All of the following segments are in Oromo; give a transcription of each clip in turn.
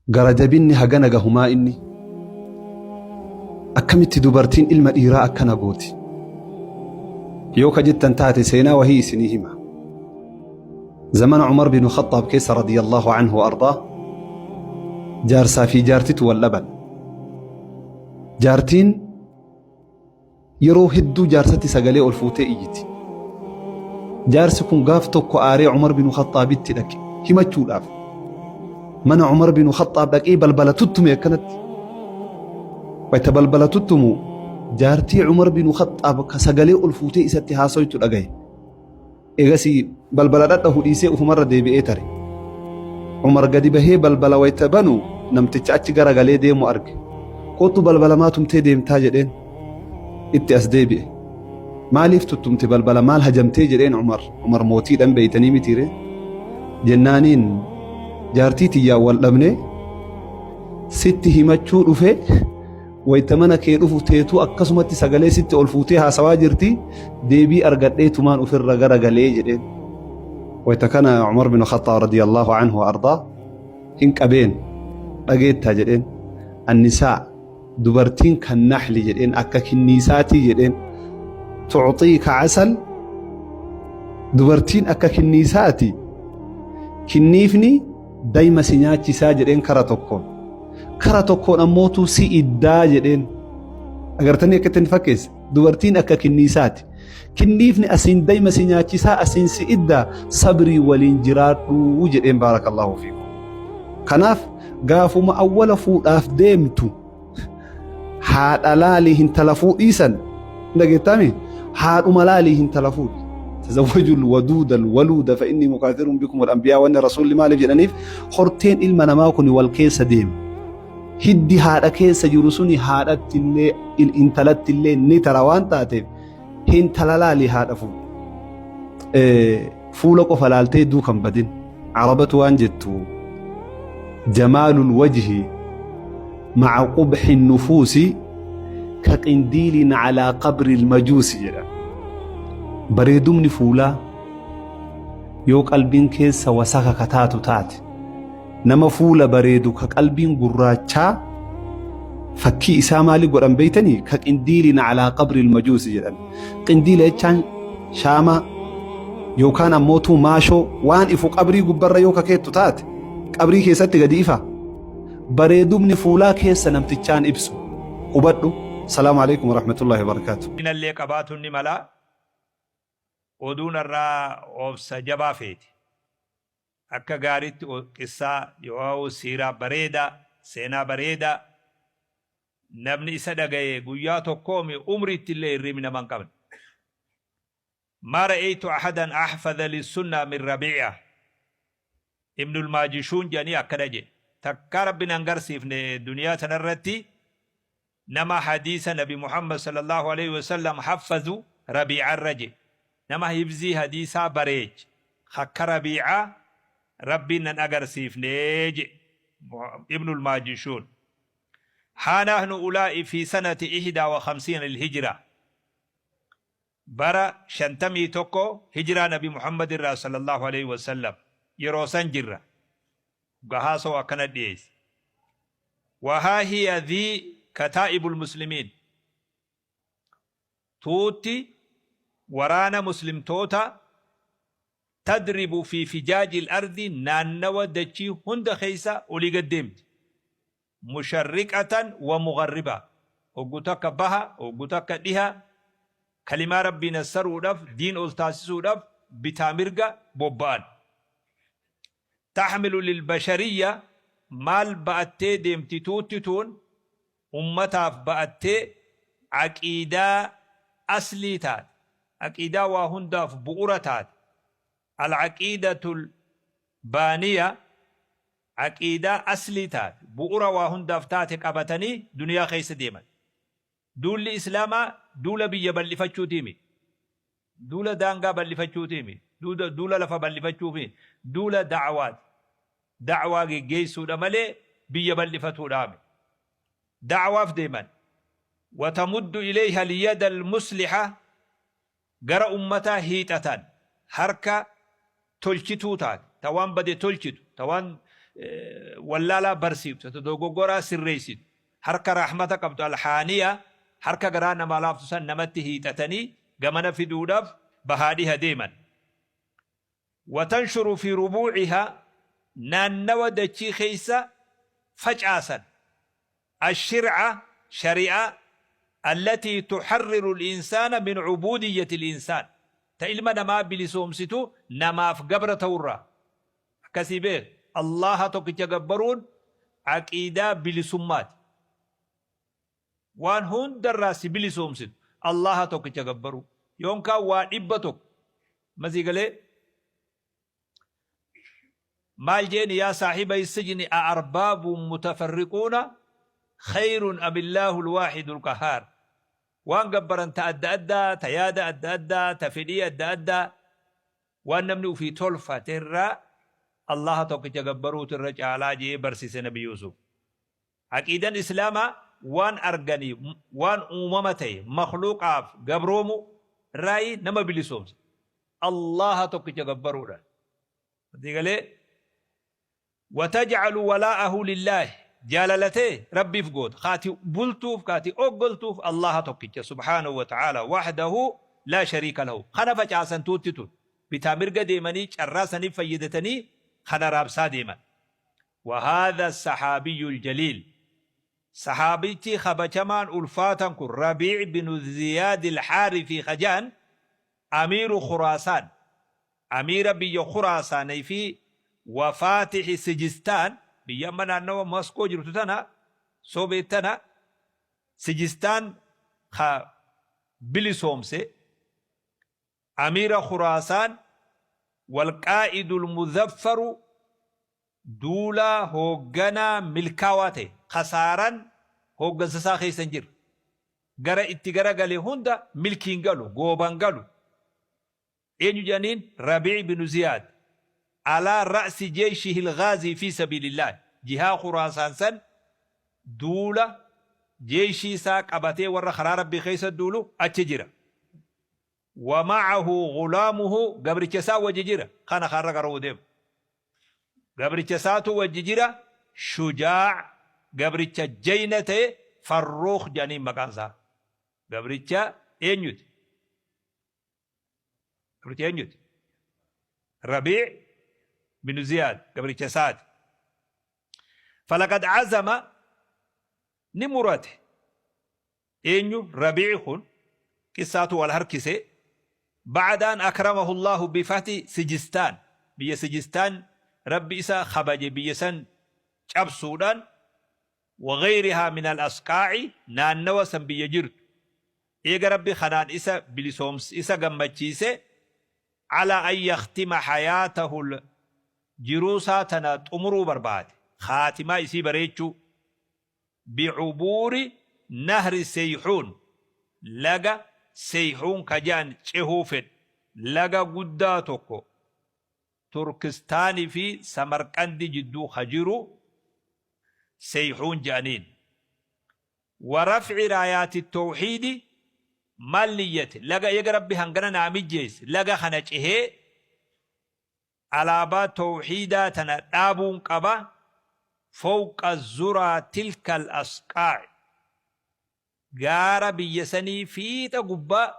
Gara jabinni hagana gahu maa inni? Akkamitti dubartiin ilma dhiiraa akkana gooti? Yoo ka jettan taate seenaa wahii isinii hima. Zamana Umar bin Khaxxaab keessa radiyallahu anhu wa ardaa jaarsaa fi jaartitu wal dhaban. Jaartiin Yeroo hedduu jaarsatti sagalee ol fuutee iyyiti. Jaarsi kun gaaf tokko aaree Umar binu Khaxxaabitti dhaqe himachuudhaaf. Mana Umar binu Khaxxaab dhaqee balbala tuttume akkanatti. Wayta balbala tuttumu jaartii Umar binu Khaxxaab ka sagalee ol fuutee isatti haasoytu dhagaye. Eegasii balbala dhadhahu dhiisee ufumarra deebi'ee tare. Umar gadi bahee balbala wayta banu namticha achi gara galee deemu arge. Koottu balbala maa tumtee deemtaa jedheen. Itti as deebi'e. Maaliif tuttumte balbala maal hajamtee jedheen Umar. Umar mootiidhan beeytanii mitiire. Jennaaniin jaartii tiyyaan wal dhabnee sitti himachuu dhufe Wayta mana kee dhufu teetuu akkasumatti sagalee sitti ol fuutee haasawaa jirti, deebii argadhee tumaan ufirra gara galee jedheen. Wayta kana Umar bin Khaxxaab radiyallahu anhu wa ardaa hin qabeen dhageettaa jedheen. Annisaa dubartiin kan naxli jedheen akka kinniisaatii jedheen. Tucxiika casal dubartiin akka kinniisaati kinniifni dayma si nyaachisaa jedheen kara tokkoon. Kara tokkoon ammootu si iddaa jedheen. Agartanii akka ittiin fakkeesse? Dubartiin akka kinniisaati. Kinniifni asiin dayma si nyaachisaa asiin si iddaa sabrii waliin jiraadhuu jedheen baarakallahu fiikum. Kanaaf gaafuma awwala fuudhaaf deemtu haadha laalii hintala fuudhiisan dhageettaami haadhuma laalii hintala fuudhi. Tazawwajul waduudal waluuda fa inni mukathirun bikum wal anbiyaa wanni rasuulli maaliif jedhaniif horteen ilma namaa kun wal keessa deema. Hiddi haadha keessa jiru suni haadhatti illee intalatti illee ni tara waan taateef hintala laalii haadha fuudhi. Fuula qofa laaltee duukan badin. Arabatu waan jettu jamaalul wajhi ma'a qubhi nufuusi ka qindiiliin calaa qabri majuusi jedha. Bareedumni fuulaa yoo qalbiin keessa wasaka ka taatu taate nama fuula bareedu ka qalbiin gurraachaa fakkii isaa maali godhan beeytanii ka qindiiliin calaa qabri majuusi jedhan. Qindiila jechaan shaamaa yookaan ammootuu maashoo waan ifu qabrii gubbarra yoo kakeettu taate qabrii keessatti gadi ifa. Bareedumni fuulaa keessa namtichaan ibsu. Hubadhu. Salaamu alaikum warahmatullahi wabarakaatu. Inallee qabaatuun ni mala. Oduun har'aa obsa jabaa feeti. Akka gaariitti qissaa yoo'aa'uu siiraa bareedaa, seenaa bareedaa namni isa dhagaye guyyaa tokkoomi umriitti illee hirriibni nama hin qabne. Maa ra'aytu ahadan ahfadha lissunnaa min Rabii'a Ibnul Maajishuun jedhanii akkana jedhe. Takkaa Rabbi nan garsiifne duniyaa tanarratti nama hadiisa Nabi Muhammad sallallahu aleyhi wa sallam haffazu Rabii'arra jedhe. Nama hifzii hadiisaa bareeche akka Rabii'aa Rabbiin nan agarsiifne jedhe Ibnul Maajishuun. Haa nahnu ulaa'i fi sanati ihdaa wa khamsiina lilhijra bara 51 hijraa Nabi Muhammad irraa sallallahu aleyhi wa sallam yeroo san jirra. Hoggaa haasawu akkana dhiyeeyse. Wa haa hiya dhii kataa'ibul muslimiin tuutti waraana muslimtoota tadribu fi fijaajil ardi naannawa dachii hunda keessa olii gad deemti. Musharriqatan wa mugharriba hoggu takka baha hoggu takka dhiha kalimaa Rabbii nassaruudhaf diin ol taasisuudhaf bitaa mirga bobba'an. Tahmilu lil bashariyya maal ba'attee deemti tuutti tuun ummataaf ba'attee aqiidaa aslii taate aqiidaa waa hundaaf bu'ura taate al aqiidatul baaniya aqiidaa aslii taate, bu'ura waa hundaaf taate qabatanii duniyaa keessa deeman. Duulli Islaamaa duula biyya bal'ifachuutii miti. Duula daangaa bal'ifachuutii miti. Duula lafa bal'ifachuufi duula da'waati. Da'waa geggeessuudha malee biyya bal'ifatuudhaa miti. Da'waaf deeman. Watamuddu ilayha al-yada al-musliha gara ummataa hiixatan, harka tolchituu taate, ta waan bade tolchitu, ta waan wallaalaa barsiiftu, ta dogoggoraa sirreessitu, harka rahmata qabdu alhaaniya, harka garaa namaa laaftu san namatti hiixatanii gamana fiduudhaaf bahaa dhiha deeman. Watanshuru fi rubuucihaa, naannawa dachii keessa facaasan. Ashir'a, shari'aa, allatii tuharriru al-insaana min ubuudiyyati al-insaan, ta ilma namaa bilisoomsitu namaaf gabra ta'urraa. Akkasii beeki, Allaaha tokkicha gabbaruun aqiidaa bilisummaati. Waan hundarraa si bilisoomsitu Allaaha tokkicha gabbaruu. Yoonkaan waa 100 amma sii galee? Maal jeeni yaa saahibai sijni a arbaabun mutafarriquuna khayrun amillaahu alwaahidul qahhaar. Waan gabbaran ta adda addaa, ta yaada adda addaa, ta fedhii adda addaa, waan namni ufii tolfate irraa Allaaha tokkicha gabbaruutu irra caalaa je'ee barsiise nabi Yuusuf. Aqiidan Islaamaa waan arganii, waan uumama ta'e, makhluuqaaf gabroomu irraayi nama bilisoomsa. Allaaha tokkicha gabbaruudhaan. Sii galee? Wataj'alu walaa'ahu lillaahi, jaalala tee Rabbiif goota, ka ati bultuuf, ka ati oggoltuuf Allaaha tokkicha subhaanahu wa ta'aalaa wahdahu laa shariika lahu. Kana facaasan tuutti tun. Bitaa mirga deemanii carraa saniif fayyadatanii kana raabsaa deeman. Wa haadha saxaabiyyul jaliil, Sahaabichi kabajamaan ulfaatan kun Rabiic binu Ziyaadil Haarithii ka ja'an Amiiru Khuraasaan, Amiira biyya Khuraasaanii fi wa Faatixi Sijistaan, biyya amma naannawa Moskoo jirtu tana, Soviet tana, Sijistaan ka bilisoomse, Amiira Khuraasaan, wal Qaa'idul Muzaffaru, duulaa hoogganaa milkaawaa ta'e, kasaaraan hooggansa isaa keessa hin jirre. Gara itti gara gale hunda milkiin galu, gooban galu. Eenyu jedhaniin? Rabii' binu Ziyaad. Alaa ra'si jeyshihi al-ghaazii fii sabiilillaah. Jihaa Khuraasaan san duula jeyshii isaa qabatee warra karaa Rabbii keessa duulu achi jira. Wa ma'ahu ghulaamuhu, gabricha isaa wajji jira. Kana ka har'a qara'uu deemu. Gabricha isaatu wajji jira, Shujaa' gabricha jayna ta'e, Farruukh jedhaniin maqaan isaa. Gabricha eenyuti? Gabricha eenyuti? Rabii' binu Ziyaad gabricha isaati. Falaqad azama, ni murate. Eenyu? Rabii'i kun qissaatu wal harkise. Ba'da an akramahu Allaahu bifathi Sijistaan, biyya Sijistaan Rabbi isa kabaje biyya san cabsuudhaan, wa ghayrihaa min al asqaa'i, naannawa san biyya jirtu eega Rabbi kanaan isa bilisoomse isa gammachiise, alaa an yakhtima hayaatahu al jiruu isaa tana xumuruu barbaade, khaatimaa isii bareechuu, bi'ubuuri nahri Seyhuun, laga Seyhuun ka je'an cehuu fedhe, laga guddaa tokko Turkistaani fi Samarqandi jidduu ka jiru Seyhuun je'aniin. Wa raf'i raayaati towhiidi, maal niyyate? Laga eega Rabbi hangana naa mijjeesse, laga kana cehee Alaabaa towhiidaa tana dhaabuun qaba, fowqa zuraa tilka al-asqaa'i, gaara biyya sanii fiixa gubbaa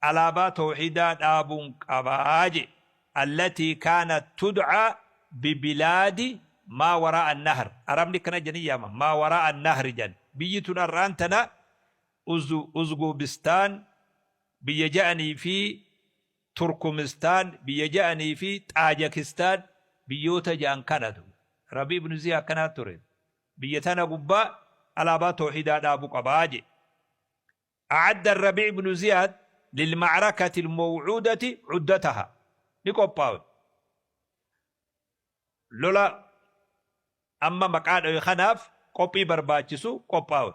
alaabaa towhiidaa dhaabuun qaba je'e, allatii kaanat tud'aa bibilaadi maa waraa'a an-nahr, Arabni akkana jedhanii yaaman, maa waraa'a an-nahri jedhan, biyyi tun ar'aan tana Uzgubistaan biyya ja'anii fi Turkumistaan biyya ja'anii fi Xaajakistaan biyyoota ja'an kanatu. Rabii ibnu Ziyaa akkanaa ture. Biyya tana gubbaa alaabaa tawhiidaa dhaabu qabaa je'e. A'adda Ar-Rabii ibnu Ziyaad lilma'rakati al-maw'uudati 'uddataha. Ni qophaawe. Lola amma maqaa dhawe kanaaf qophii barbaachisu qophaawe.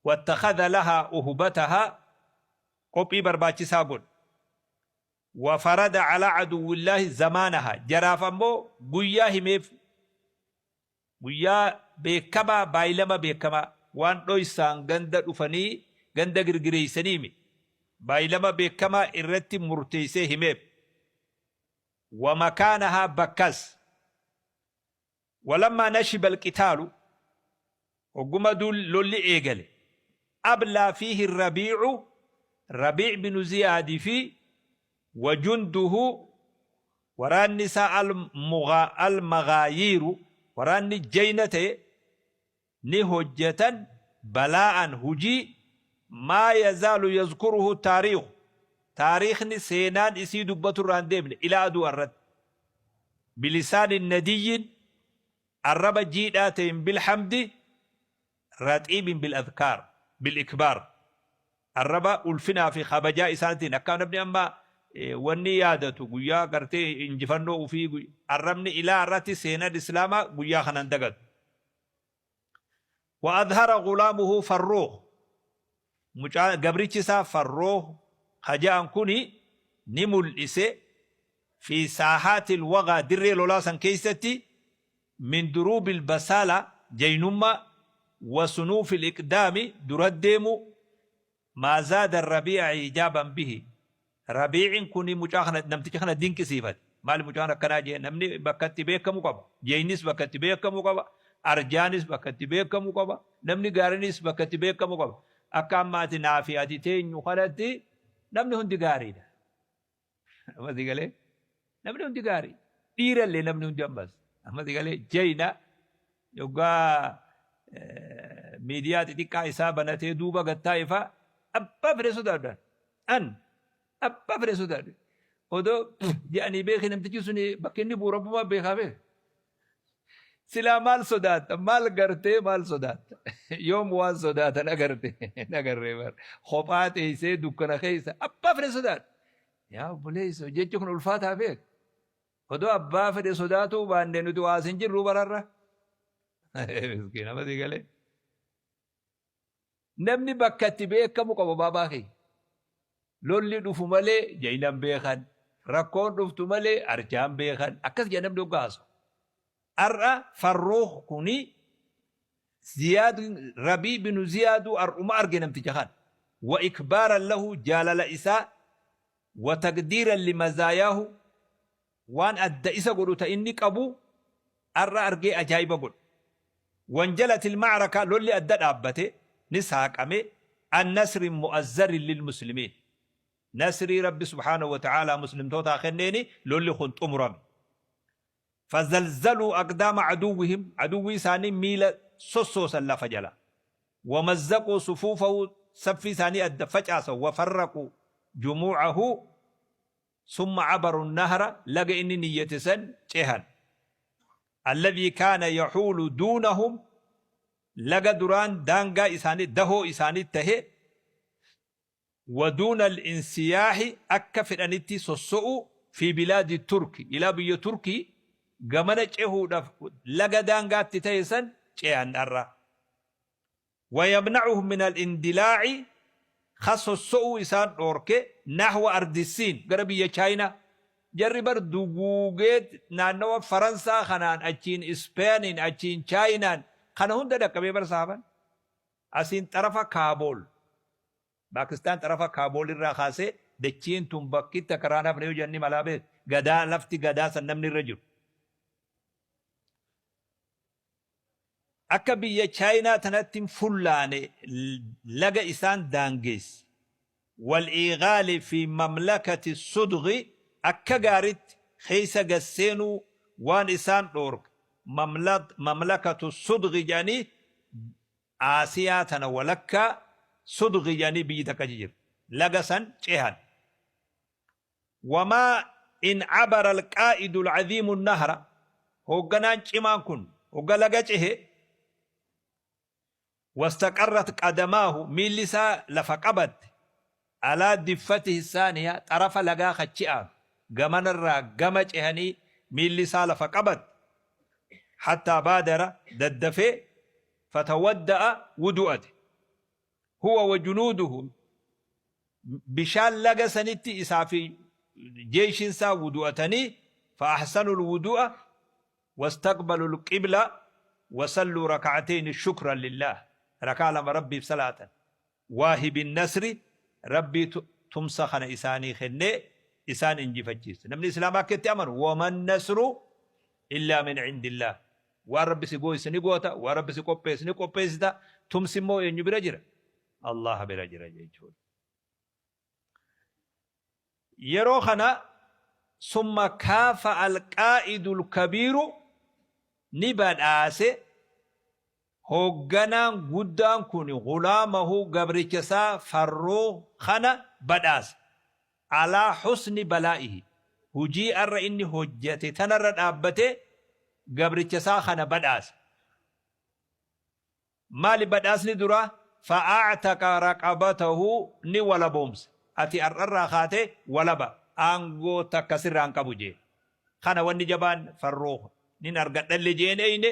Wattakhadha lahaa uhbatahaa, qophii barbaachisaa godhe. Wa farada calaa aduwwillaahi zamaanahaa, jaraaf ammoo guyyaa himeef, guyyaa beekkamaa, baaylama beekkamaa, waan dhoysaan ganda dhufanii ganda girgireeysanii miti, baaylama beekkamaa irratti murteeysee himeef. Wa makaanahaa, bakkas. Walammaa nashiba alqitaalu, hogguma lolli eegale, ablaa fiihi rabiicu, Rabiic binu Ziyaadi fi wa junduhu, waraanni isaa al-maghaayiiru, waraanni jayna ta'e ni hojjatan balaa'an hujii maa yazaalu yazkuruhu taariikhu, taariikhni seenaan isii dubbatu irraa hin deemne ilaa aduu arratti bilisaanin nadiyyin, arraba jiidhaa ta'een bilhamdi raxiibin bil adhkaar bil ikbaar, arraba ulfinaa fi kabajaa isaanitiin akka namni amma wanni yaadatu guyyaa gartee injifannoo ufii arrabni ilaa irratti seenaan islaamaa guyyaa kanan dagatu. Wa adhara ghulaamuhu Farruukh, mucaa gabrichi isaa Farruukh ka ja'an kuni ni mul'ise fi saahaatil wagaa, dirree lolaa san keessatti, min duruubil basaala, jaynummaa, wa sunuufil iqdaami, dura deemuu, Maa zaada Rabii'a ijaaban bihi, Rabiicin kuni mucaa kana, namticha kana dinqisiifate. Maali mucaan akkanaa jee, namni bakka itti beekamu qaba. Jeynis bakka itti beekamu qaba. Arjaanis bakka itti beekamu qaba. Namni gaariinis bakka itti beekamu qaba. Akka amma ati naa fi ati teenyu kanatti namni hundi gaariidha. Amma si galee? Namni hundi gaarii. Dhiirallee namni hundi ammas. Amma si galee jayna yoggaa miidiyaa xixiqqaa isaa banatee duuba gattaa'e faa abbaa fedhe sodaadhaan. An abbaa fedhe sodaadhe. Odoo jedhanii beeki namtichi suni bakki inni bu'u rabbumaa beekaa beeka. Silaa maal sodaatta? Maal gartee maal sodaatta? Yoom waan sodaatan agarte? Hin agarree bar. Kophaa teessee dukkana keessa abbaa fedhe sodaadha. Yaa obboleessoo jechi kun ulfaataa beek. Odoo abbaa fedhe sodaatuu baanne nuti waa sin jirru bararra. Miskiina masii galee. Namni bakka itti beekamu qaba baabaa kiyya. Lolli dhufu malee jaynan beekan. Rakkoon dhuftu malee arjaan beekan. Akkas jedha namni hoggaa haasa'u. Har'a Farruukh kuni Ziyaad Rabii binu Ziyaaduu har'uma arge namticha kana. Wa ikbaaran lahu, jaalala isaa, wa taqdiiran limazaayaahu, waan adda isa godhu ta inni qabu har'a argee ajaa'iba godhe. Wanjalatil ma'raka, lolli adda dhaabbate, ni saaqame, an nasrin mu'azzarin lil muslimiin. Nasrii Rabbi subhaanahu wa ta'aalaa muslimtootaa kenneeni lolli kun xumurame. Fazalzaluu aqdaama aduwwihim, aduwwii isaanii miila sossoosan lafa jala. Wamazzaquu sufuufahu, saffii isaanii adda facaasan, wafarraquu jumuu'ahu, Summa cabaru nahra, laga inni niyyate san cehan. Alladhii kaana yahuulu duunahum, laga duraan daangaa isaanii, dahoo isaanii tahe, wa duuna al-insiyaahi, akka fedhanitti sosso'u, fi bilaadi Turki, ilaa biyya Turkii gamana cehuudhaf laga daangaatti tahe san cehan arra. Wa yamna'uhum min al-indilaa'i, ka sosso'uu isaan dhoorke, nahwa ardi Siin, gara biyya Chaayinaa. Jarri bar duguugeet naannawa Faransaa kanaan achiin Ispeeniin achiin Chaayinaan kana hunda dhaqqabee bar sahaaban. Asiin xarafa Kaabool, Paakistaan xarafa Kaabool irraa kaasee dachiin tun bakki takka irraa hin hafne yoo jedhan ni malaa beek. Gadaa lafti gadaa san namni irra jiru. Akka biyya Chaayinaa tanatti hin fullaane laga isaan daangeesse. Wal iighaali fi mamlakati sudghi, akka gaaritti keessa gad seenuu waan isaan dhoorke, mamlakatu sudghi jedhanii Aasiyaa tana walakkaa sudghi jedhanii biyyi takka achi jirti. Laga san cehan. Wamaa in cabara alqaa'idu alcaziimu nahra, hoogganaan cimaan kun hogga laga cehe, wastaqarrat qadamaahu, miilli isaa lafa qabatte, alaa diffatihi saaniya, xarafa lagaa ka achi aanu gamanarraa gama cehanii miilli isaa lafa qabatte, hattaa baadara, daddafee, fatawadda'a, wudu'ate, huwa wa junuuduhu, bishaan laga sanitti isaa fi jeyshiin isaa wudu'atanii, fa ahsanul wudu'a wastaqbalul qibla wasalluu raka'atayni shukran lillaah, rakaa lama Rabbiif salaatan, waahibin nasri, Rabbii tumsa kana isaanii kennee isaan injifachiise. Namni islaamaa akka itti amanu waman nasru illaa min cindillaah. Waan Rabbi si gooyse ni goota, waan Rabbi si qopheesse ni qopheessita, tumsi immoo eenyu bira jira? Allaaha bira jira jechuudha. Yeroo kana summa kaafa'a al-qaa'idul kabiiru ni badhaase hoogganaan guddaan kun ghulaamahu gabricha isaa Farruukh kana badhaase alaa husni balaa'ihi hujii arra inni hojjate tanarra dhaabbatee gabricha isaa kana badhaase. Maali badhaasni duraa? Fa'a'taqa raqabatahu ni walaboomse. Ati har'arraa kaatee walaba, aangoo takka sirraa hin qabu jeen. Kana wanni jabaan Farruukh nin argadhalle jee hin eeyne,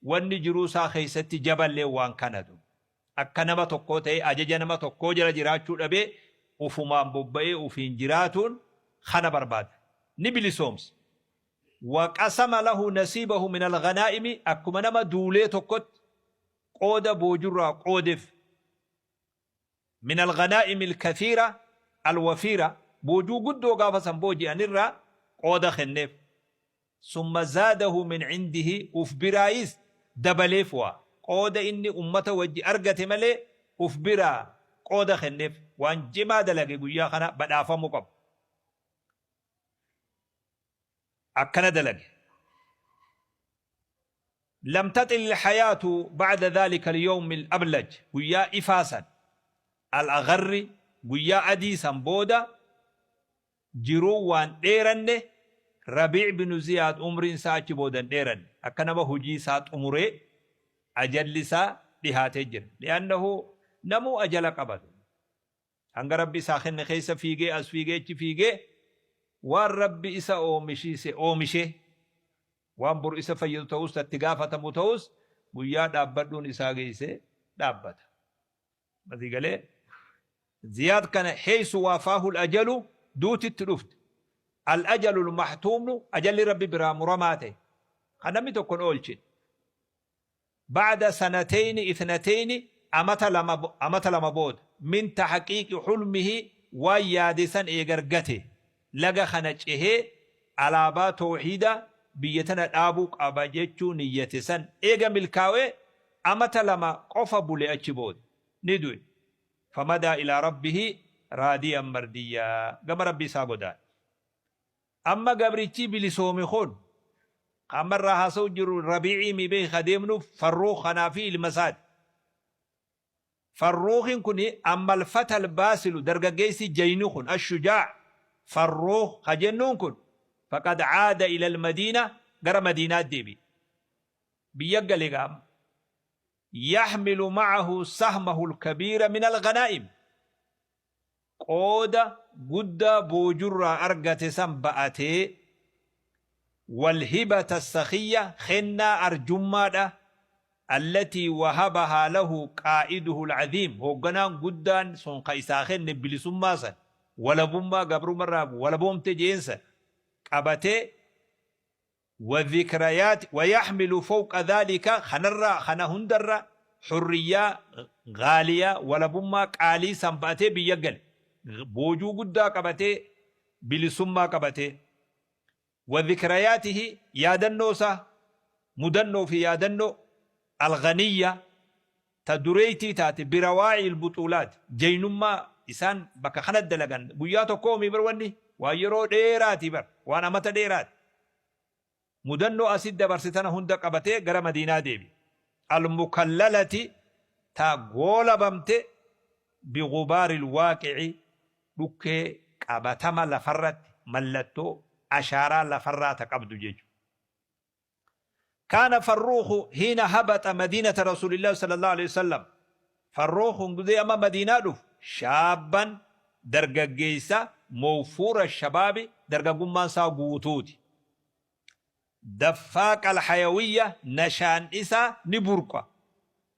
wanni jiruu isaa keeysatti jaballeen waan kana du. Akka nama tokkoo ta'ee ajaja nama tokkoo jala jiraachuu dhabee ufumaan bobba'ee ufiin jiraatuun kana barbaada. Ni bilisoomse. Wa qasama lahu nasiibahu minal ghanaa'imi akkuma nama duulee tokkotti qooda boojurraa qoodef. Minal ghanaa'imil kathiira al wafiira boojuu guddoo gaafa san booji'anirraa qooda kenneef. Summa zaadahu min cindihi uf biraayis dabaleef waa qooda inni ummata wajji argate malee uf biraa qooda kenneef. Waan cimaa dalage guyyaa kana badhaafamuu qaba. Akkana dalage. Lam taxil alhayaatu ba'da dhaalika alyawmi alablaj guyyaa ifaa san alagharri guyyaa adii san booda jiruun waan dheeranne Rabii' binu Ziyaad umriin isaa achi booda hin dheeranne akka nama hujii isaa xumuree ajalli isaa dhihaatee jira li'annahu namuu ajala qaba. Hanga Rabbi isaa kenne keessa fiigee as fiigee achi fiigee waan Rabbi isa oomishiise oomishee waan boru isa fayyadu ta'us ta itti gaafatamu ta'us guyyaa dhaabbadhuun isaa geeyse dhaabbata. Asii galee Ziyaad kana heeysu waafaahul ajalu duuti itti dhufte. Al ajalul mahtuumnu ajalli Rabbi biraa muramaa ta'e kan namni tokko hin oolchine. Ba'da sanateyni ithnateyni amata lama amata lama booda min tahqiiqi hulmihi waan yaade san eega argate laga kana cehee alaabaa towhiida biyya tana dhaabuu qaba jechuu niyyate san eega milkaawee amata 2 qofa bule achi booda ni du'e famadaa ilaa rabbihi raadiyan mardiyyaa gama rabbii isaa godaane. Amma gabrichii bilisoome kun, ka amma irraa haasa'u jirru Rabiicii mii beeki ka deemnuuf Farruukh kanaa fi ilma isaati. Farruukhin kun amma al-fata al-baasilu dargaggeessi jayni kun ash-shujaa' Farruukh ka jennuun kun faqad caada ila al-madiina gara Madiinaa deebi'e. Biyya gale egaa amma. Yaxmilu macahu sahmahu al-kabiira min al-ghanaa'im. Qooda guddaa boojurraa argate san ba'atee, wal-hibata as-sakhiyya, kennaa arjummaadha, allatii wahabahaa lahu qaa'iduhu al-'aziim, hoogganaan guddaan sun ka isaa kenne bilisummaa san, walabummaa gabrumarraa walaboomte je'een san, qabatee, Wadhikrayaati wayaxmilu fowqa dhaalika kanarra kana hundarra hurriyyaa ghaaliyaa walabummaa qaalii san ba'atee biyya gale boojuu guddaa qabatee bilisummaa qabatee wadhikrayaatihi yaadannoo isaa mudannoo fi yaadannoo alghaniyya ta dureeytii taate birawaa'il buxuulaat jaynummaa isaan bakka kanatti dalagan guyyaa tokkoo mii bar wanni waan yeroo dheeraati bar waan amata dheeraati mudannoo asit dabarse tana hunda qabatee gara madiinaa deebi'e almukallalati ta goolabamte bigubaaril waaqi'i dhukkee qabatama lafarratti mallattoo ashaaraa lafarraa ta qabdu jechuudha. Kaana Farruukhu hiina habaxa madiinata Rasuulillaahi sallallaahu aleyhi wasallam Farruukhun gizee amma Madiinaa dhufu shaabban dargaggeeysa mowfuura shabaabi dargaggummaan isaa guutuuti. Daffaaqal hayawiyya nashaan isaa ni burqa.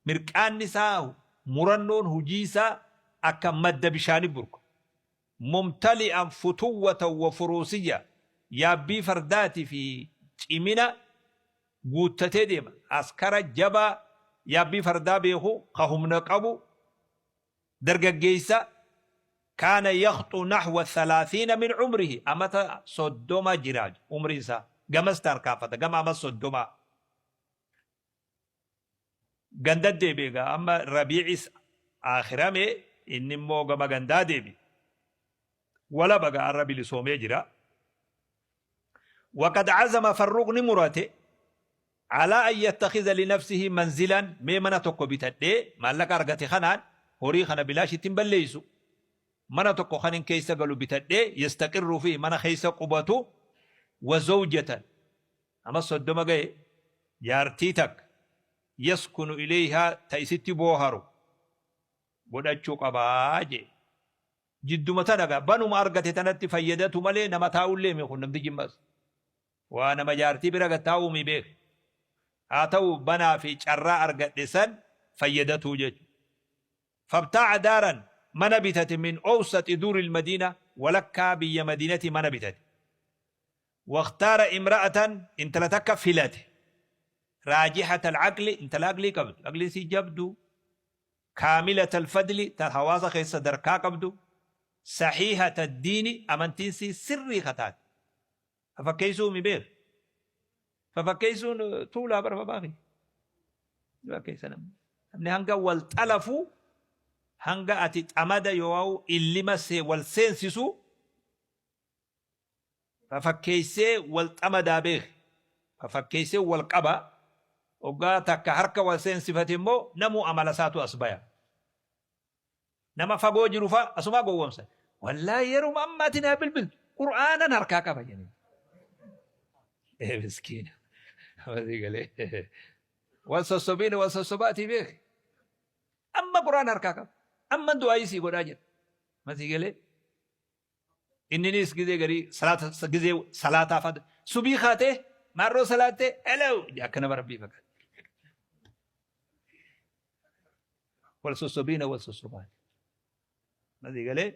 Mirqaanni isaa murannoon hujii isaa akka madda bishaanii burqa. Mumtali'an futuwwatan wa furuusiyya, yaabbii fardaati fi cimina guuttatee deema. Askara jabaa yaabbii fardaa beeku, ka humna qabu, dargaggeessa, kaana yakhxu nahwa thalaathiina min umrihi, amata 30 jira umriin isaa, gamas tarkaanfata, gama amata soddomaa. Ganda deebi'e egaa amma Rabiicis aakhirame inni immoo gama gandaa deebi'e. Walaba egaa har'a bilisoomee jira. Waqad azama Farruuq ni murate alaa an yattakhiza linafsihi manzilan mee mana tokko bitadhee maallaqa argate kanaan horii kana bilaashitti hin balleessu. Mana tokko kanin keessa galu bitadhee yastaqirru fihi mana keessa qubatu wa zawjatan Ama 30 gahe jaartii takka yaskunu ileeyhaa ta isitti booharu godhachuu qaba je'e. Jidduma tana gaa banuma argate tanatti fayyadatu malee nama taa'ullee mi kun namtichi ammas. Waa nama jaartii bira gad taa'uu mi beek. Haa ta'u banaa fi carraa argadhe san fayyadatuu jechu. Fabtaa'a daaran mana bitate min owsaxi duuril madiina walakkaa biyya madiinati mana bitate. Wakhtaara imra'atan intala takka filate raajihatal aqli intala aqlii qabdu aqliin isii jabduu kaamilatal fadli ta hawaasa keessa sadarkaa qabdu sahiihata diini amantiin isii sirrii ka taate fafakkeessuu mi beek fafakkeessuun tuulaa bara babaa kiyya fakkeessa namni namni hanga wal xalafu hanga ati xamada yoo illima wal seensisu Fafakkeessee wal xamadaa beeki. Fafakkeessee wal qaba. Hoggaa takka harka wal seensifate immoo namuu amala isaatu as baya. Nama fagoo jiru faa asumaa gowwoomsa. Wallaahi yeruma amma ati naa bilbiltu Qur'aanan harkaa qaba jedhee. Ee miskiina. Masii galee. Wal sossobiin wal sossobaatii beeki. Amma Qur'aana harkaa qaba. Amma du'aayii sii godhaa jira. Masii galee. Inninis gizee garii salaata gizee salaataa fa subii kaatee maarroo salaattee hello akka nama rabbii fakkaata. Wal sossobiina wal sossobaati. Masii galee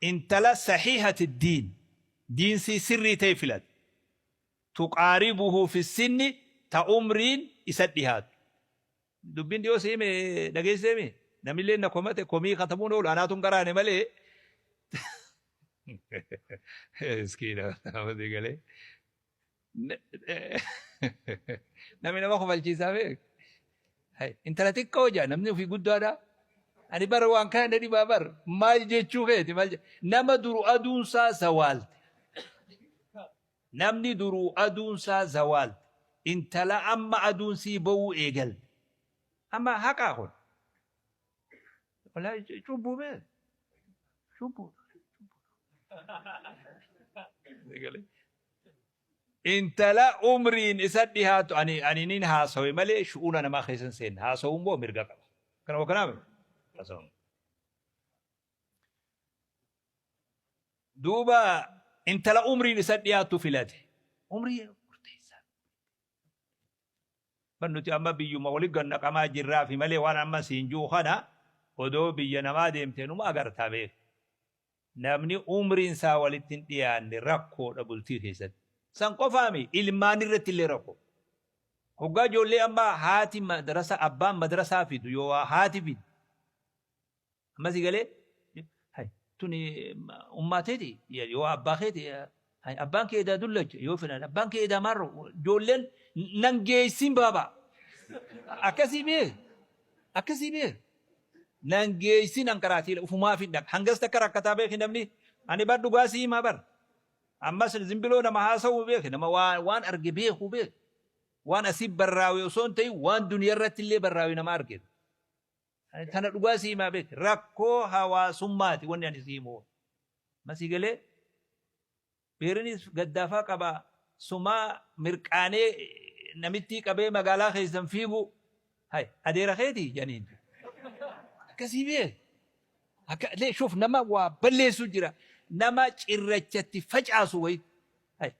intala sahiihati diin diinsii sirrii ta'e filate tuqaaribuhu fi sinni ta umriin isa dhihaatu. Dubbiin dhiyoo si hime dhageesseemi? Namilleen na komate komii katabuun oolu anaatu hin qaraane malee. Miskiina namatti galee. Namni nama kofalchiisaa beek. Intala xiqqoo jaa namni ofii guddaadha. Ani bara waan kana na dhibaa bar maal jechuu keeti maal nama duru aduunsaa zawaalte. Namni duruu aduun isaa zawaalte intala amma aduun sii bowuu eegalte amma haqaa kun wallaahi cubbuu bee cubbuu intala umriin isa dhihaatu ani ani nin haasawe malee shu'uuna namaa keessa hin seenne haasawuu immoo mirga qaba kana wakkanaa haasawuu Duuba intala umriin isa dhiyaattu filate. Umrii murteessaa. Bar nuti amma biyyuma wali gad naqamaa jirraafi malee waan amma siin ji'u kana odoo biyya namaa deemtee numa agartaa beeki. Namni umriin isaa walitti hin dhiyaanne rakkoodha bultii keessatti. San qofaami ilmaan irratti illee rakkoo. Hoggaa ijoollee amma haati madrasa abbaan madrasaa fidu yoo haati fiddu Amma si galee hay tuni ummaa teeti yoo abbaa keeti hay abbaan kee edaa dullacha yoo fedhan abbaan kee edaa maarro ijoolleen nan geessin baaba akkasii bee akkasii bee nan geessin an karaatii ufumaa fi dhaq hangas takka rakkataa beeki namni ani bar dhugaa sii himaa bar ammas zimbiloo nama haasa'u beeki nama waan arge beeku beeki waan asii barraawe osoo hin ta'in waan duniyaa irratti illee barraawe nama arge. Tana dhugaa sii himaa beeki. Rakkoo hawaasummaati wanni ani sii himu. Ma sii galee? Beerinis gaddaafaa qaba. Sumaa mirqaanee namittii qabee magaalaa keessan fiigu. Hay adeera keetii jedhaniin. Akkasii beeki. Akka lee shuf nama waa balleessu jira. Nama cirrachatti facaasu wayi. Hay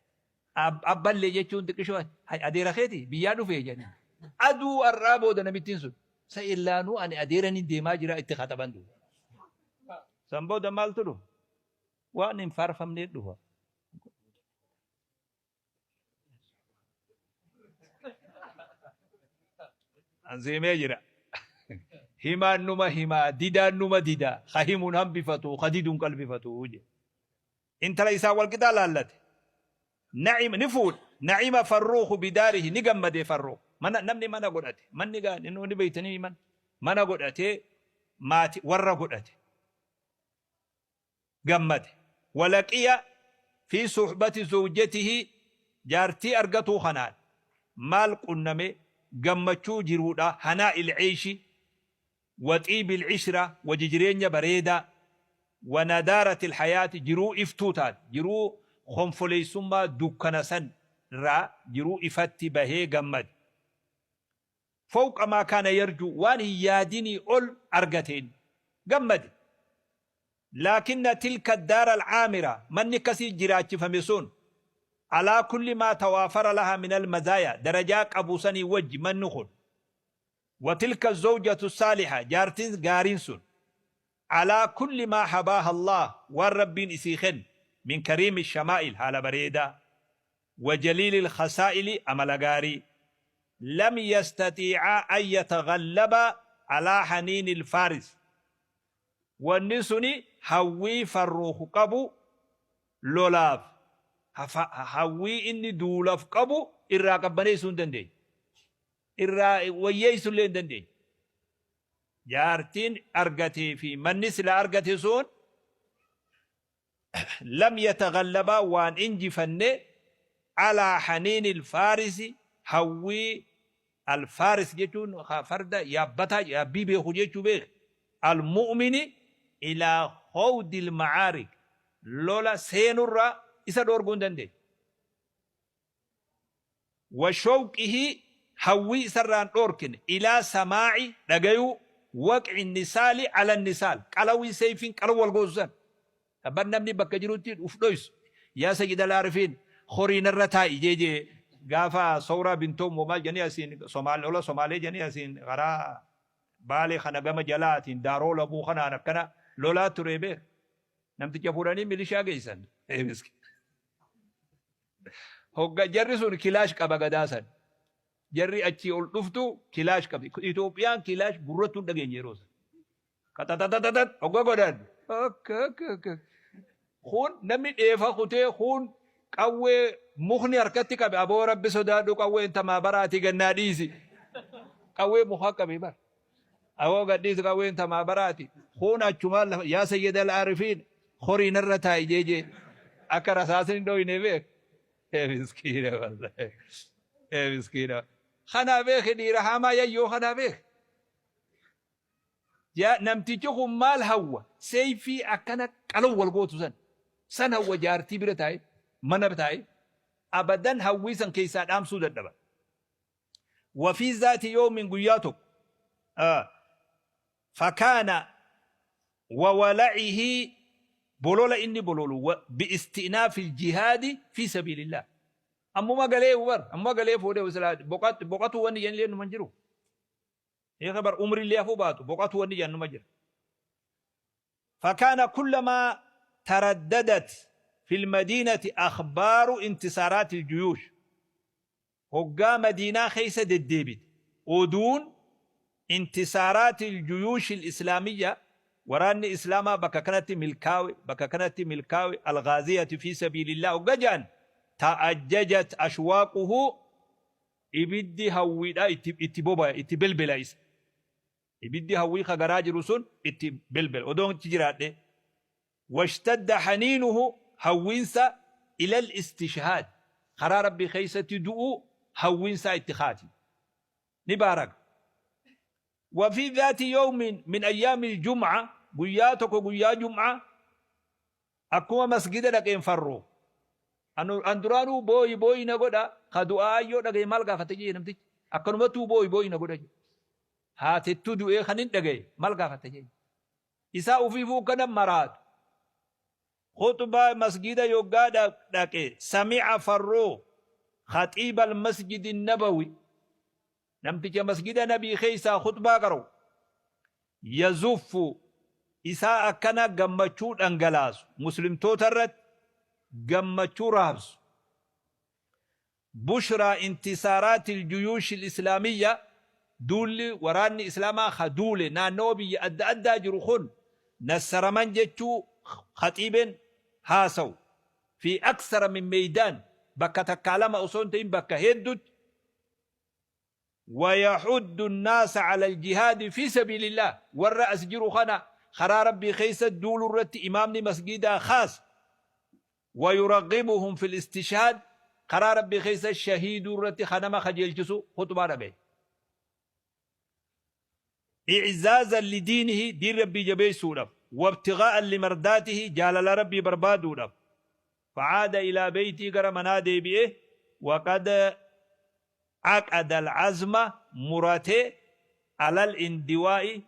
Abballee jechuun xiqqishoo hay adeera keeti biyyaa dhufee jedhanii. Aduu har'aa booda namittiin sun sa illaanuu ani adeera ni deemaa jira itti kataban duuba. San booda maaltu dhufa? Waan hin faarfamnee dhufa. Ansiimee jira. Himaan numa himaa, didaan numa didaa, ka himuun hambifatu, ka diduun qalbifatu jedhe. Intala isaan wal qixaa laallate. Na'ima ni fuudhe. Na'ima Farruukhu bidaarihi ni gammade Farruukh. Mana namni mana godhate manni gaa inni beeytanii mana mana godhatee maati warra godhate gammade. Walaqiya fi suhbati zawjatihi jaartii argatuu kanaan maal qunname gammachuu jiruudha hanaa'il ceeshi wa xiibil cishra wajji jireenya bareedaa wa nadaaratil hayaati jiruu iftuu taate jiruu konfoleessummaa dukkana san irraa jiruu ifatti bahee gammade. Fowqa maa kaana yarjuu waan hin yaadinii ol argateen gammade. Laakinna tilka addaara alcaamira manni akkasii jiraachifame sun alaa kulli maa tawaafara lahaa minal mazaaya darajaa qabu sanii wajji manni kun wa tilka azzawjatu saaliha jaartiin gaariin sun alaa kulli maa habaaha Allaah waan Rabbiin isii kenne min kariimi shamaa'il haala bareedaa wa jaliilil khasaa'ili amala gaarii lam yastatiicaa an yataghallabaa alaa haniinil faaris wanni suni hawwii Farruukh qabu lolaaf hawwii inni duulaf qabu irraa qabbaneessuu hin dandeenye. Irraa wayyeessuu illee hin dandeenye. Jaartiin argatee fi manni sila argate sun lam yataghallabaa waan injifanne alaa haniinil faarisi hawwii Al-Faaris jechuun farda yaabbataa yaabbii beeku jechuu beeki. Al-mu'mini ilaa khawdil ma'aarik lola seenurraa isa dhoorguu hin dandeenye. Wa shawqihi hawwii isarraa hin dhoorkine ilaa samaa'i dhagayuu waq'i nisaali ala nisaal qalawii seeyfiin qalaw wal gootu san. Bar namni bakka jirutti uf dhoysu yaa sayyidal aarifiin horii narra taa'i jee jee gaafa sowraa bintoom moo maal jedhanii asiin somaal lola somaalee jedhanii asiin karaa baalee kana gama jalaatiin daaroo labuu kanaan akkana lolaa turee beek namticha fuudhanii milishaa geessan. Hogga jarri sun kilaash qaba gadaa san. Jarri achii ol dhuftu kilaash qabdi. Itoophiyaan kilaash gurrattuu hin dhageenye yeroo san. Qaxaxaxaxax hogga godhan. Akka akka akka. Kun namni dheefa kutee kun qawwee mukni harkatti qabe aboo rabbi sodaadhu qawween tamaa baraati gannaa dhiisi. Qawwee mukaa qabe bar. Aboo gadhiisi qawween tamaa baraati. Kun achumaan lafa yaa sayyidal aarifiin horii narra taa'i jeejee akka rasaasni hin dhoyne beek. Ee miskiina wallahi. Ee miskiina. Kanaa beeki dhiira hamaa yayyoo kanaa beeki. Yaa namtichi kun maal hawwa seeyfii akkana qalaw wal gootu san san hawwa jaartii bira taa'e mana taa'e abadan hawwii san keessaa dhaamsuu dadhaba. Wafii zaati yoomin guyyaa tokko fakaana wawalacihi bolola inni bololu bi'istinaafi jihaadi fi sabiilillah. Ammuma galee bar ammuma galee fuudhee silaa boqatuu wanni jedhan illee numa hin jiru. Hiika bar umrillee hafuu baatu boqatuu wanni jedhan numa jira. Fakaana kullamaa taraddadat fil madiinati akhbaaru intisaaraatil juyuush. Hoggaa Madiinaa keessa deddeebite oduun intisaaraatil juyuushil islaamiyya waraanni islaamaa bakka kanatti milkaawe bakka kanatti milkaawe alghaaziyati fi sabiilillah hogga jedhan ta'ajjajat ashwaaquhu Ibiddi hawwiidhaa itti itti bobaya, itti belbela isa. Ibiddi hawwii ka garaa jiru sun itti belbela. Odoon achi jiraadhee. Washtadda haniinuhu hawwiinsa ilal istishhaad karaa Rabbii keessatti du'uu hawwiinsaa itti kaati. Ni baaraga. Wa fi dhaati yawmin min ayyaamil jum'a guyyaa tokko guyyaa jum'aa Akkuma masgida dhaqeen farroo. Anu an duraanuu booyi booyi na godha ka du'aa ayyoo dhagaye maal gaafata jee namtichi akkanumattuu booyi booyi na godha jee. Haatettuu du'ee kan hin dhagaye maal gaafata jee. Isaa ufiifuu kana maraatu. Khuxbaa masgida yoggaa dhaqe sami'a farroo khaxiiba almasjidi nabawi Namticha masgida nabii keessaa khuxbaa qara'u yazuffu isaa akkana gammachuu dhangalaasu muslimtoota irratti gammachuu raabsu bushraa intisaaraatil juyuushil islaamiyya duulli waraanni islaamaa ka duule naannawa biyya adda addaa jiru kun nassaraman jechuu khaxiibeen haasawu fi aksara min meeydaan bakka takkaa lama osoo hin ta'in bakka heddutti. Wayaxuddu nnaasa ala aljihaadi fi sabiilillaah, warra as jiru kana karaa Rabbii keessa duuluu irratti imaamni masgiidaa kaasa. Wayuraghibuhum fil istishhaad, karaa Rabbii keessa shahiiduu irratti ka nama kajeelchisu khuxbaa dhagaye. I'zaazan lidiinihi, diin Rabbii jabeessuudhaf, wabtighaa'an limardaatihi, jaalala Rabbii barbaaduudhaf. Fa'aada ilaa beeytii, gara manaa deebi'e, waqad aqada al-azma, murate, alal indiwaa'i,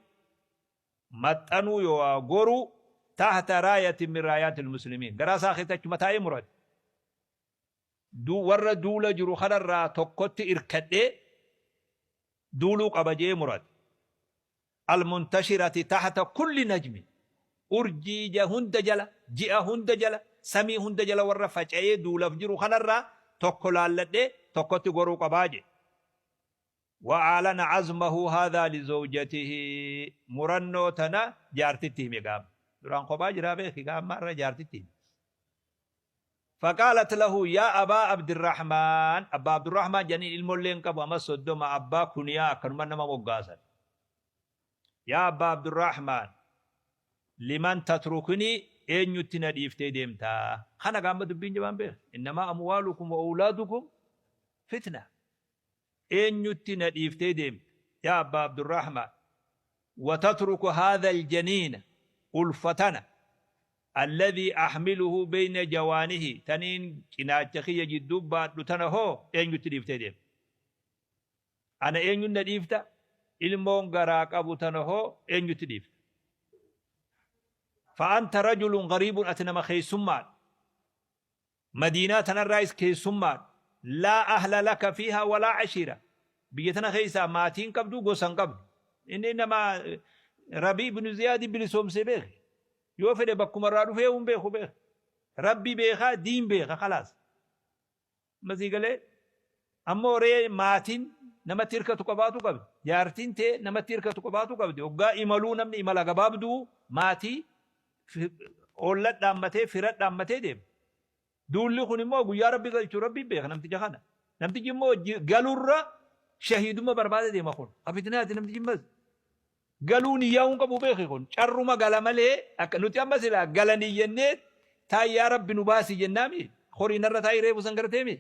maxxanuu yooaa goruu, tahta raayatin min raayaatil muslimiin, garaa isaa keessatti achuma taa'ee murate. Warra duula jiru kanarraa tokkotti irkadhee duuluu qaba je'ee murate. Al-muntashirati tahta kulli najmi, urjii ja hunda jala, ji'a hunda jala, samii hunda jala warra faca'ee duulaf jiru kanarraa tokko laalladhee tokkotti goruu qabaa je'e. Wa a'lana azmahu haadhaa li zawjatihi, murannoo tana jaartitti hime gaama. Duraan kophaa jiraa beeki gaa amma irra jaartitti hime. Faqaalat lahu yaa abaa Abdirrahmaan, abbaa Abdurrahmaan jedhaniin, ilmollee hin qabu, ama 30, abbaa kuniyaa akkanuma nama moggaasan. Yaa abbaa Abdurrahmaan, liman tatrukunii, eenyutti na dhiiftee deemtaa? Kana gaa amma dubbiin jabaan beeki. Innamaa amwaalukum wa awlaadukum fitna. Eenyutti na dhiiftee deemta yaa abbaa Abdurrahmaan? Wa tatruku haadhal janiina, ulfa tana, alladhii ahmiluhu beyna jawaanihi, taniin cinaacha kiyya jidduu baadhu tana hoo eenyutti dhiiftee deemta? Ana eenyutti na dhiifta? Ilmoon garaa qabu tana hoo eenyutti dhiifta? Fa anta rajulun gariibun, ati nama keessummaadha. Madiinaa tanarraayis keessummaadha. Laa ahla laka fiihaa walaa ashiira. Biyya tana keessaa maatii hin qabdu, gosa hin qabdu. Inni nama Rabii ibnu Ziyaadi bilisoomsee beeki. Yoo fedhe bakkuma irraa dhufee hin beeku beeki. Rabbi beekaa, diin beeka khalaas. Amma sii galee? Ammoo ree maatiin namatti hirkatu qabaatu qabdi. Jaartiin tee namatti hirkatu qabaatu qabdi. Hoggaa imaluu namni imala gabaabduu maatii olla dhaammatee fira dhaammatee deema. Duulli kun immoo guyyaa Rabbi galchu Rabbi beeka namticha kana. Namtichi immoo galurra shahiidumma barbaada deema kun. Ka fitnaati namtichi immas. Galuu niyyaa hin qabu beeki kun. Carruma gala malee akka nuti amma silaa gala niyyannee taa'ii yaa Rabbi nu baasi jennaami. Horii narra taa'ii reefu san garteemi.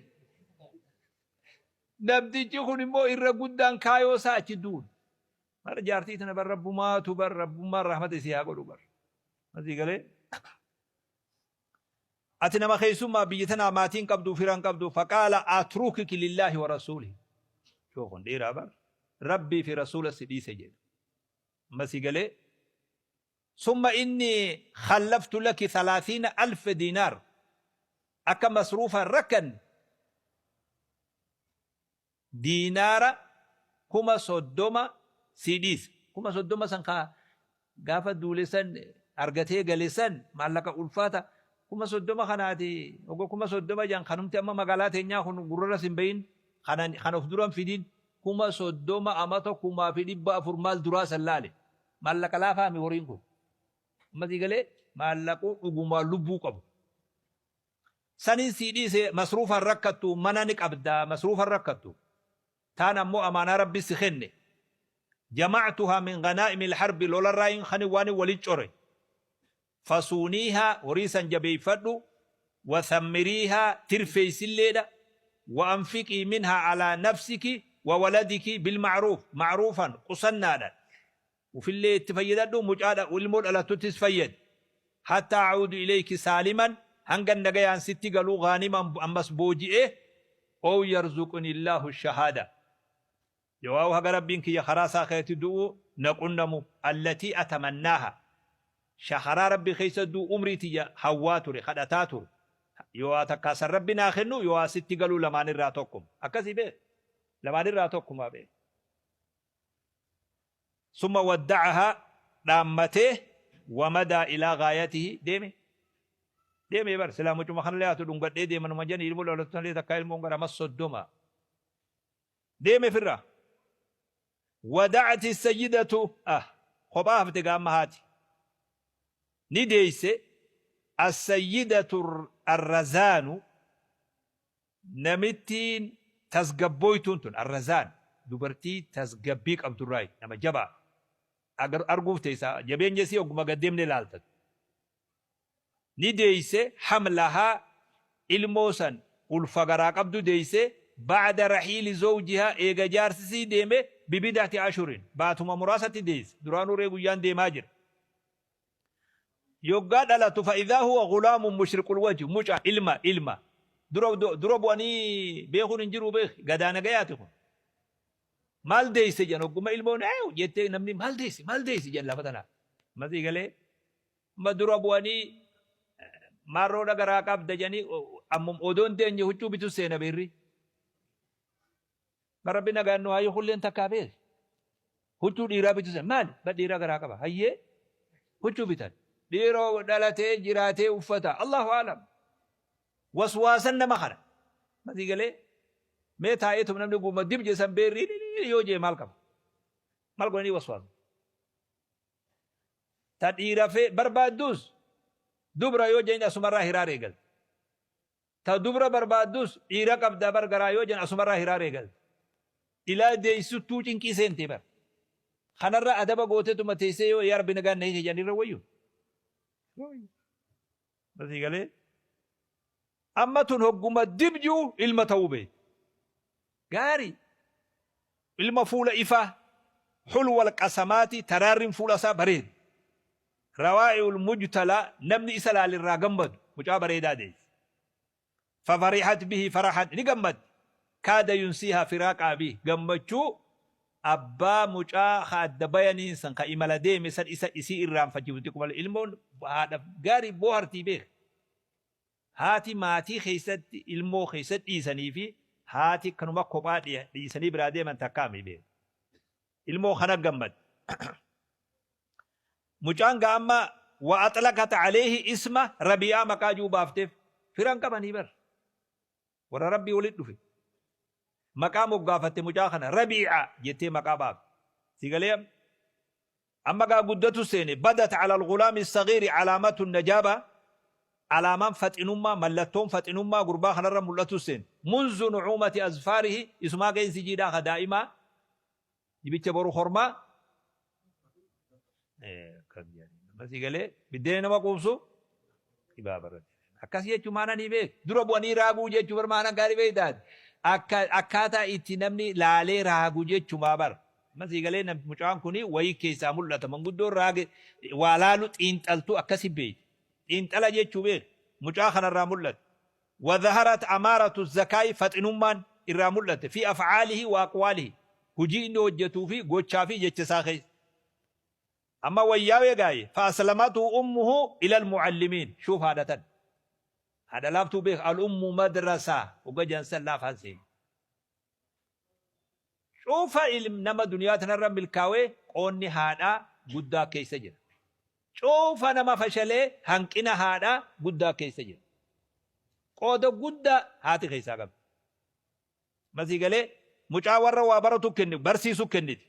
Namtichi kun immoo irra guddaan kaayoo isaa achi duula. Mara jaartii tana bar rabbumaatu bar rabbummaan rahmata isii haa godhu bar. Masii galee. Ati nama keessummaa biyya tanaa maatiin qabdu firan qabdu, faqaala atrukiki lillaahi wa rasuulihi. Yoo kun dhiiraa bar rabbii fi rasuula si dhiise jedhe. Masii galee. Summa inni khallaftu laki 30,000 diinaar akka masruufa hin rakkanne diinaara 30,000 sii dhiise. 30,000 san ka gaafa duule san argatee gale san maallaqa ulfaata. 30,000 kanaati hogga 30,000 jan kanumti amma magaalaa teenyaa kun gurrarra sin bahin, kana kan of duran fidin, 30,000 amata 1400 maal duraa san laale. Maallaqa laafaa mi horiin kun. Amma sii galee, maallaquu dhugumaa lubbuu qabu. Sanin sii dhiise, masruufa hin rakkattu, mana ni qabda, masruufa hin rakkattu. Taan ammoo amaanaa Rabbi si kenne. Jama'tuhaa min ghanaa'imil harbi, lolarraayin kanin waanin wali core. Fasuuniihaa, horii san jabeeyfadhu, wa thammiriihaa, tirfeysilleedha, wa anfiqii minhaa alaa nafsiki wa waladiki bil ma'ruuf, ma'ruufan, qusannaadhan. Ufillee itti fayyadadhu, mucaa ilmoo dhalattuttis fayyadi. Hattaa a'uudu ilayki saaliman, hangan nagayaan sitti galu, ghaaniman, ammas booji'ee, ow yarzuqunillaahu shahaada, yoo'aa haga Rabbiin kiyya karaa isaa keessatti du'uu na qunnamu, allatii atamannaaha, karaa Rabbii keessa du'u umrii tiyya hawwaa ture, kadhataa ture, yoo'aa takkaa san Rabbi naa kennu yoo'aa sitti galuu, lamaanirraa tokkuma. Akkasii beeki, lamaanirraa tokkuma beeki. Summa wadda'ahaa, dhaammatee, wamadaa ilaa gaayatihi, deeme. Deeme bar silaa mucuma kanallee haatu dhungadhee deema numa jani, ilmoo dhalatu tanallee takkaa ilmoon gara mas 30 deeme firra. Wada'ati sayyidatu, ah, kophaa hafte gaa amma haati. Ni deeyse as-sayyidatu ar-razaanu. Namittiin tasgabbooytuun tun, Arrazaan, Dubartii tasgabbii qabdurraayi. Nama jabaa. Agar arguuf teessa jabeenya isii ogguma gad deemne laaltan. Ni deeyse hamlahaa ilmoo san ulfa garaa qabdu deeyse ba'da rahiili zawjihaa eega jaarsi isii deeme bibid'ati ashurin baatuma muraasatti deeyse duraanuu ree guyyaan deemaa jira. Yoggaa dhalatu fa'idhaa huwa ghulaamun mushriqul wajh mucaa ilma ilma dura dura bu'anii beekuun hin jiruu beeki gadaa nagayaati kun. Maal deeyse jedhan hogguma ilmoon eew jettee namni maal deeyse maal deeyse jedhan lafa tanaa. Masii galee amma dura bu'anii maarroodha garaa qabda jedhanii ammum odoon deenye huccuu bitu seena beerri. Ma rabbi nagaan nu haa hiikulleen takkaa beeki. Huccuu dhiiraa bitu seena maali ba dhiiraa garaa qaba hayyee huccuu bitan. Dhiiroo dhalatee jiraatee uffata Allahu aalam. Waswaasan nama kana. Masii galee mee taa'eetum namni guuma dib jee san beerrii yoo jee maal qaba? Maal godhanii waswaasu? Ta dhiira fee barbaaddus dubra yoo jeen asumarraa hiraar eegalte. Ta dubra barbaaddus dhiira qabda bar garaa yoo jeen asumarraa hiraar eegalte. Ilaa deessuttuu cinqii seentee bar. Kanarra adaba gootetuma teessee yoo yaa rabbi nagaan na hiiki jedhan irra wayyu. Masii galee amma tun hogguma dib ji'u ilma ta'uu beekti. Gaarii ilma fuula ifaa hulwal qasamaati taraarriin fuula isaa bareedu. Rawaa'iul mujtalaa namni isa laale irraa gammadu mucaa bareedaa deesse. Fafarihat bihi farahan ni gammadde. Kaada yunsiihaa firaaqa abiih gammachuu abbaa mucaa ka adda bayaniin san ka imala deeme san isa isii irraanfachiiftu xiqquma ilmoon haadhaf gaarii boohartii beeki. Haati maatii keessatti ilmoo keessa dhiisanii fi haati kanuma kophaa dhiisanii biraa deeman takkaami beeki. Ilmoo kana gammadde. Mucaan gaa amma wa axlaqat aleeyhi isma Rabii'aa maqaa ji'u baafteef. Fira hin qabanii bar. Warra Rabbii walitti dhufe. Maqaa moggaafatte mucaa kana Rabii'a jettee maqaa baafte. Si galee amma? Amma gaa guddatu seene badat ala al-ghulaami as-saghiiri alaamatu najaaba alaamaan faxinummaa mallattoon faxinummaa gurbaa kanarra mul'atu seene. Munzu nu'uumati azfaarihi isumaa qeensi jiidhaa ka daa'imaa Dibicha boru kormaa Masii galee biddeena nama quubsu dhibaa barate. Akkas jechuun maana ni beek. Dura bu'anii raaguu jechuu bar maana gaarii beektaati. Akka akkaataa itti namni laalee raagu jechumaa bar. Masii galee namni mucaan kun wayii keessaa mul'ata. Manguddoon raage waa laalu xiinxaltu akkasi beekti. Xiinxala jechuu beek. Mucaa kanarraa mul'ata. Wa dhaharat amaaratu zakaa'i faxinummaan irraa mul'atte fi af'aalihi wa aqwaalihi hujii inni hojjatuu fi gochaa fi jecha isaa keessa. Amma wayyaawee gaaye fa aslamatu ummuhu ilal mu'allimiin shuuf haadha tan. Haadha laaftuu beek al ummu madrasaa hogga jedhan san laafaan seeni. Cufa ilm nama duniyaa tanarra milkaawee qoonni haadhaa guddaa keessa jira. Cufa nama fashalee hanqina haadhaa guddaa keessa jira. Qooda guddaa haati keessaa qabdi. Masii galee mucaa warra waa baratu kenni barsiisu kenniti.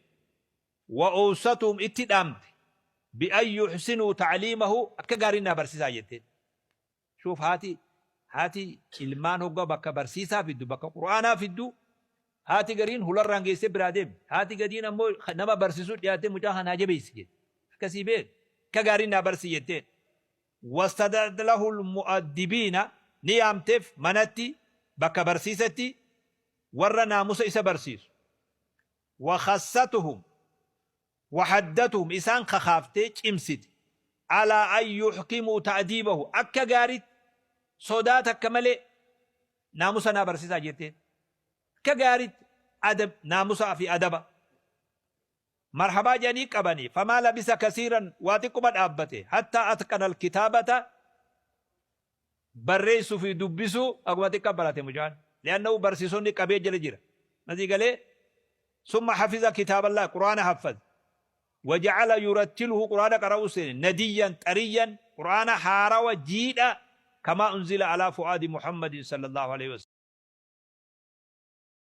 Wa owsatuhum itti dhaamte bi an yuhsinuu ta'liimahu akka gaariin naa barsiisaa jetteen. Shuuf haati haati ilmaan hogga bakka barsiisaa fiddu bakka qur'aanaa fiddu haati gariin hularraan geessee biraa deemti. Haati gadiin ammoo nama barsiisuu dhiyaattee mucaa kana naa jabeessi jetti. Akkasii beek akka gaariin naa barsi jetteen. Wastada'at lahul mu'addibiina ni yaamteef manatti bakka barsiisatti warra naamusa isa barsiisu. Wa khassatuhum Wahaddatuhum, isaan kakaaftee cimsite, alaa an yuhkimuu ta'diibahu, akka gaaritti, sodaa takka malee, naamusa naa barsiisaa jetteen. Akka gaaritti adab, naamusaa fi adaba. Marhabaa jedhanii qabanii, famaa labisa kasiiran, waa xiqquma dhaabbate, hattaa atqana alkitaabata, barreessuu fi dubbisuu akkuma xiqqa barate mucaan. Li'annahu barsiisonni qabee jala jira. Masii galee summa hafiza kitaaballah qur'aana haffaz. Waja'ala yurattiluhu qur'aana qara'uu seene nadiyyan xariyyan qur'aana haarawa jiidha kamaa unzila alaa fu'aadi Muhammadin sallallahu alaihi wasallam.